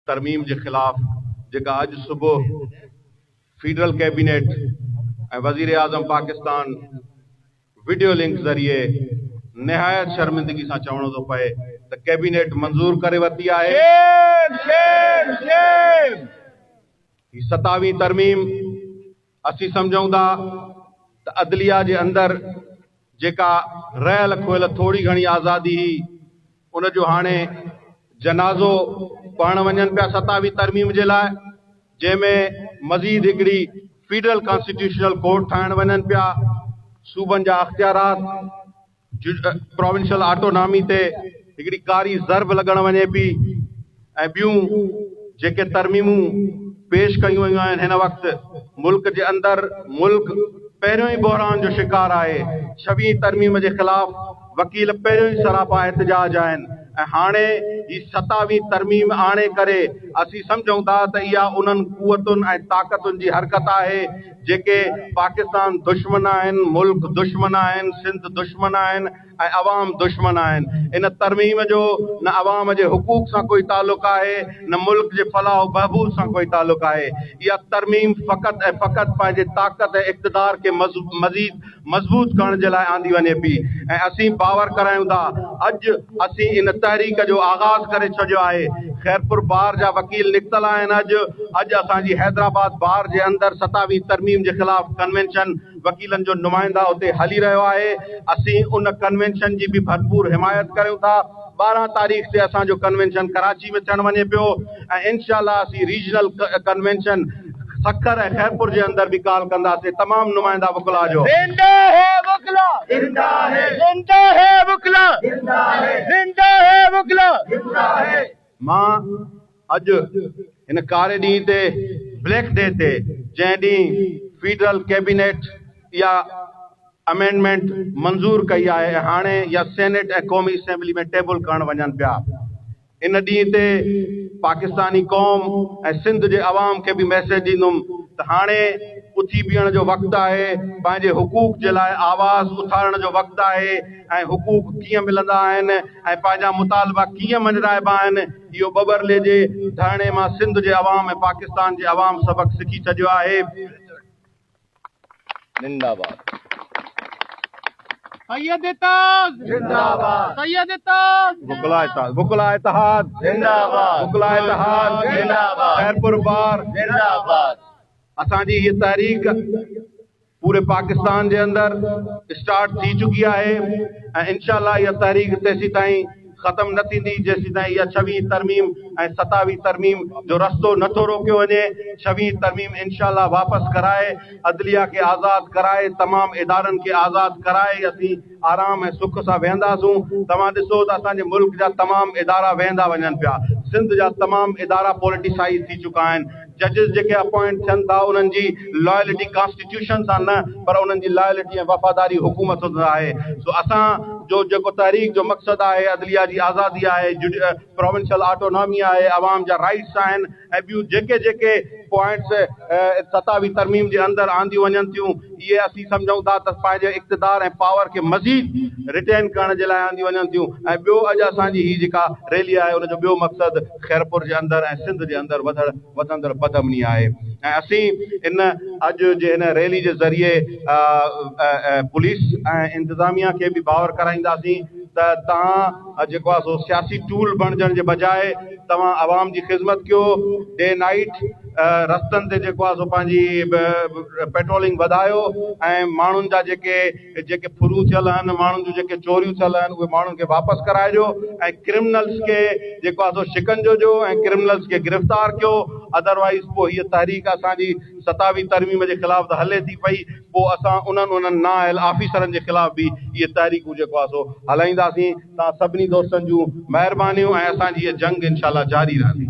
ترميم جي خلاف جيڪا اڄ صبح فيڊرل ڪيبينيٽ ۽ وزيراعظم پاڪستان وڊيو لنڪ ذريعي نهايت شرمندگي سان چوڻو ٿو پئي ته ڪيبينيٽ منظور ڪري ورتي آهي. Shame shame shame. هي ستاويهين ترميم اسين سمجهون ٿا ته عدليه جي اندر جيڪا رهيل کويل ٿوري گهڻي آزادي هئي ان جو هاڻي جنازو پڙهڻ وڃن پيا ستاويهين ترميم جي لاء جنهن ۾ مزيد هڪڙي فيڊرل ڪانسٽيٽيوشنل ڪورٽ ٺاهڻ وڃن پيا صوبن جا اختيارات پراونشل آٽونامي تي هڪڙي ڪاري ضرب لڳڻ وڃي پئي ۽ ٻيون جيڪي ترميمون پيش ڪيون ويون آهن هن وقت ملڪ جي اندر ملڪ پهريون ئي بحران جو شڪار آهي ڇويهين ترميم جي خلاف وڪيل پهريون ئي سراپا احتجاج آهن ۽ هاڻي هي ستاويهين ترميم آڻي ڪري اسين سمجهون ٿا ته اها انهن قوتن ۽ طاقتن جي حرڪت آهي جيڪي پاڪستان دشمن آهن، ملڪ دشمن آهن، سنڌ دشمن آهن ۽ عوام دشمن آهن. ان ترميم جو نه عوام جي حقوق سان ڪوئي تعلق آهي نه ملڪ جي فلاح و بهبود سان ڪوئي تعلق آهي. اها ترميم فقط ۽ فقط پنهنجي طاقت ۽ اقتدار کي مزيد مضبوط ڪرڻ جي لاء آندي وڃي پئي ۽ اسين باور ڪرايون ٿا اڄ اسين ان تحريڪ جو آغاز ڪري ڇڏيو آهي خيرپور بار جا وڪيل نڪتل آهن اڄ اڄ اسان جي حيدرآباد بار جي اندر ستاويهين ترميم جي خلاف ڪنوينشن وڪيلن جو نمائنده اتي هلي رهيو آهي اسين ان ڪنوينشن جي به ڀرپور حمايت ڪريون ٿا 12 تاريخ تي اسان جو ڪنوينشن ڪراچي ۾ ٿيڻ وڃي پيو ۽ انشاء الله اسين ريجنل ڪنوينشن سکر ۽ خيرپور جي اندر به ڪال ڪنداسين تمام نمائندا وڪلا جو. زنده هي وڪلا زنده هي زنده هي وڪلا زنده هي زنده هي وڪلا زنده هي. مان اڄ هن ڪاري ڏينهن تي بليڪ ڊي تي جنهن ڏينهن فيڊرل ڪيبينيٽ اها امينڊمينٽ منظور ڪئي آهي ۽ هاڻي اها سينيٽ ۽ قومي اسيمبلي ۾ ٽيبل ڪرڻ وڃن پيا ان ڏينهن تي پاڪستاني قوم ۽ سنڌ جي عوام کي به ميسيج ڏيندم ته هاڻي اٿي بيهڻ جو وقت آهي، پنهنجي حقوق جي لاء آواز اٿارڻ جو وقت آهي ۽ حقوق ڪيئن ملندا آهن ۽ پنهنجا مطالبا ڪيئن مڃرائبا آهن اهو ٻٻرلي جي ڌرڻي مان سنڌ جي عوام ۽ پاڪستان جي عوام سبق سکي ڇڏيو آهي. زنده باد. سيد اتحاد زنده باد. سيد اتحاد وڪلا اتحاد وڪلا اتحاد زنده باد. وڪلا اتحاد زنده باد. خيرپور بار زنده باد. اسان جي هي تحريڪ پوري پاڪستان جي اندر اسٽارٽ ٿي چڪي آهي ۽ انشاء الله اها تحريڪ تيسيتائين ختم نه ٿيندي جيسيتائين اها ڇويهين ترميم ۽ ستاويهين ترميم جو رستو نه ٿو روڪيو وڃي، ڇويهين ترميم انشاء الله واپس ڪرائي عدليه کي آزاد ڪرائي تمام ادارن کي آزاد ڪرائي اسين آرام ۽ سک سان ويهنداسون، توهان ڏسو ته اسان جي ملڪ جا تمام ادارا ويهندا وڃن پيا، سنڌ جا تمام ادارا پوليٽيسائيز ٿي چڪا آهن، ججز جيڪي اپوائنٽ ٿين ٿا انهن جي لائلٽي ڪانسٽيٽيوشن سان نه پر انهن جي لائلٽي ۽ وفاداري حڪومت سان آهي سو اسان جو جيڪو تحريڪ جو مقصد آهي عدليه جي آزادي آهي پراونشل آٽونامي آهي عوام جا رائيٽس آهن ۽ ٻيون جيڪي جيڪي پوائنٽس ستاويهه ترميم جي اندر آنديون وڃن ٿيون اهي اسين سمجهون ٿا ته پنهنجي اقتدار ۽ پاور کي مزيد رٽين ڪرڻ جي لاء آنديون وڃن ٿيون ۽ ٻيو اڄ اسان جي هي جيڪا ريلي آهي ان جو ٻيو مقصد خيرپور جي اندر ۽ سنڌ جي اندر وڌڙ وڌندڙ بدامني آهي ۽ اسين ان اڄ جي هن ريلي جي ذريعي پوليس ۽ انتظاميا کي به باور ڪرائينداسين ته توهان جيڪو آهي سو سياسي ٽول بڻجڻ جي بجاء توهان عوام جي خدمت ڪيو ڊي نائيٽ رستن تي جيڪو آهي سو پنهنجي پيٽرولنگ وڌايو ۽ ماڻهن جا جيڪي جيڪي ڦرون ٿيل آهن، ماڻهن جون جيڪي چوريون ٿيل آهن اهي ماڻهن کي واپس ڪرائجو ۽ ڪرمنلز کي جيڪو آهي سو شڪنجو ڏيو ۽ ڪرمنلز کي گرفتار ڪيو ادروائيز پوء هيء تحريڪ اسان جي ستاويهين ترميم جي خلاف ته هلي ٿي پئي پوء اسان انهن انهن نااهل آفيسرن جي خلاف به اهي تحريڪون جيڪو آهي سو هلائينداسين. توهان سڀني دوستن جون مهربانيون ۽ اسان جي هيء جنگ انشاء الله جاري رهندي.